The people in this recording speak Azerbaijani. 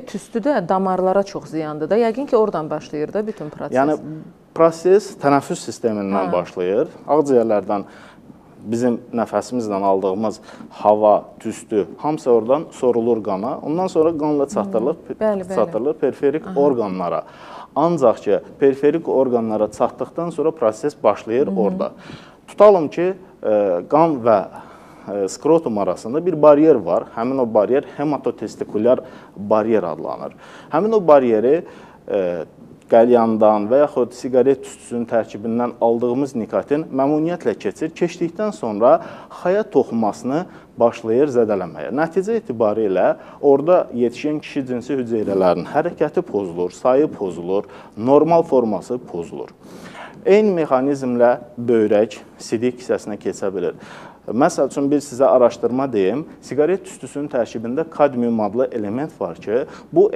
Tüstü də damarlara çox ziyandır da. Yəqin ki, oradan başlayır da bütün proses. Yəni proses tənəffüs sistemindən başlayır. Ağciyərlərdən bizim nəfəsimizlə aldığımız hava, tüstü, hamısı oradan sorulur qana. Ondan sonra qanla çatdırılır, çatdırılır periferik orqanlara. Ancaq ki, periferik orqanlara çatdıqdan sonra proses başlayır orada. Tutalım ki, qan və skrotum arasında bir baryer var. Həmin o baryer hematotestikulyar baryer adlanır. Həmin o baryeri qəlyandan və yaxud siqaret tüstüsünün tərkibindən aldığımız nikotin məmnuniyyətlə keçir. Keçdikdən sonra xaya toxumasını başlayır zədələməyə. Nəticə etibarilə orada yetişən kişi cinsi hüceyrələrinin hərəkəti pozulur, sayı pozulur, normal forması pozulur. Eyni mexanizmlə böyrək sidik kisəsinə keçə bilir. Məsəl üçün, bir sizə araşdırma deyim. Siqaret tüstüsünün tərkibində kadmium adlı element var ki, bu